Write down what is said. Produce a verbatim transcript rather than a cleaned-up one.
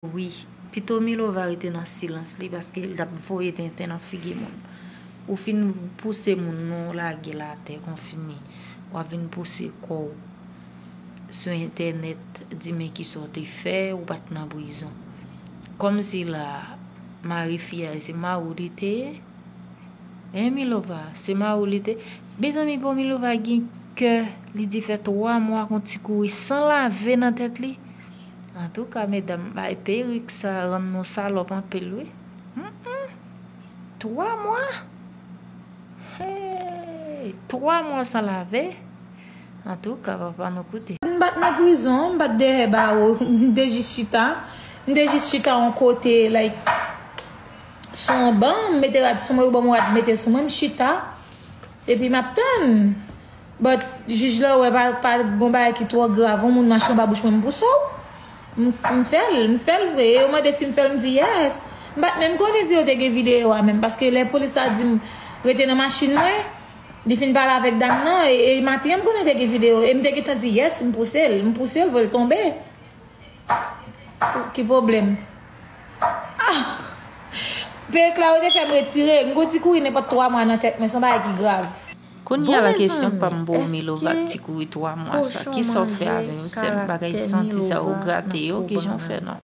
Wi, pito Milova rete nan silans li paske l ap voye tenten nan figi moun. Ou fin pouse moun nan, ou lage l atè kon fini. W ap vin pouse kò w sou entènèt, di men kisa w te fè, ou pa t nan prizon. Kòmsi la, mari fi a, se mari w li te ye? Hein, Milova, se mari w li te? Mezanmi, bon, Milova gen kè, li di fè twa mwa kon ti kouri san lave nan tèt li. Antouka, medam, bay perik sa rann nou salòp anpil, wi. Mm, mm. Twa mwa? Hey, twa mwa san lave? Antouka, papa nou koute. M pa t nan prizon, m pa t dèyè bawo, m te jis chita. M te jis chita yon kote, like, sou yon ban, m mete rad sou mwen, yo ban m rad, m mete sou mwen, m chita. Epi m ap tann. But jij la wè pa, pa gon bagay ki twò grav, yon moun mache anba bouch mwen, m pouse w. M, m fè l, m fè l vre. E yo mande si m fè l, m di yes. M pa t menm konnen si yo te gen videyo a menm, paske lè polis la di m rete nan machin mwen, li fin pale avèk dam nan, e, e maten an m konnen te gen videyo, e m te gentan di yes, m pouse l, m pouse l, voye l tonbe. Ki pwoblèm? Ah! Perik la, yo te fè m retire. M gon ti kouri nenpòt twa mwa nan tèt mwen, se yon bagay ki grav. Kounye a la kesyon pa m pou Milova ti kouri twa mwa sa. Kisa w fè avè yo, sèm? Bagay santi sa yo grate yo, kijan w fè non?